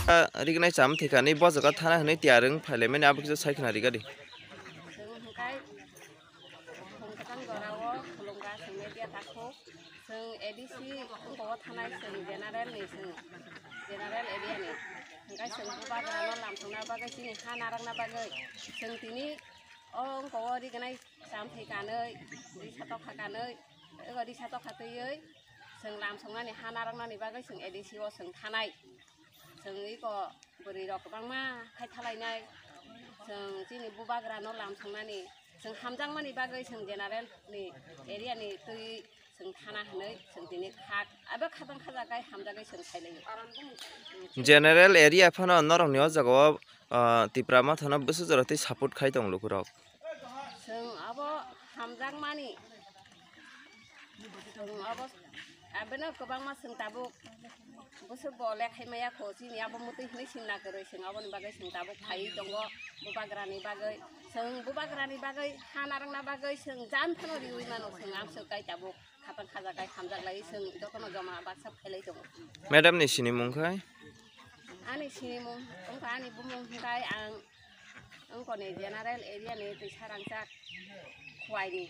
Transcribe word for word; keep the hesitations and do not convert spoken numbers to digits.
Rignai cham thikani bo jaga thana hwnwi tiyar wng phailaimani abo kisa sai khna rigadi. Chwng hwnkhe khum kwchang jorao khulumkha chwng media takhuk. Chwng A D C wngkha o thanai chwng general ni chwng general area ni. Hwnkhe chwng bubagrano lamsongna bagwi chini ha narwkna bagwi chwng tini o wngkha o rignai cham thwi kanwi risa tokha kanwi ego risa tokha twiwi chwng lamsongnani ha narwknani bagwi chwng A D C o chwng thanai. Chwng iko bwrwi rok kwbangma khai thalainai. Chwng chini bubagrano lamsongnani chwng hamjakmani bagwi chwng general ni area ni twi chwng thana hwnwi chwng tini khak abo khatang khajakai hamjagwi chwng khailaio. General area phano norokni o jagao, ah, Tipra Mothano bwswk jora twi support khai tongo lukurok. Chwng abo hamjakmani chwng abo abono kwbangma chwng tabuk bwswk bo lekhai maya kho chini abo mwtwi hwnwi singna kwrwi chwng aboni bagwi chwng tabuk phaiwi tongo bubagrani bagwi. Chwng bubagrani bagwi ha narwkna bagwi chwng jan phano riwi mano chwng amswk kai tabuk khatang khajakai hamjaklai chwng jotono joma baksa phailai tongo. Madam ni sinimung khai? Ani sinimung wngkha ani bumung hwnkhe ang wngkoni general area ni twisa rangchak Khwaini.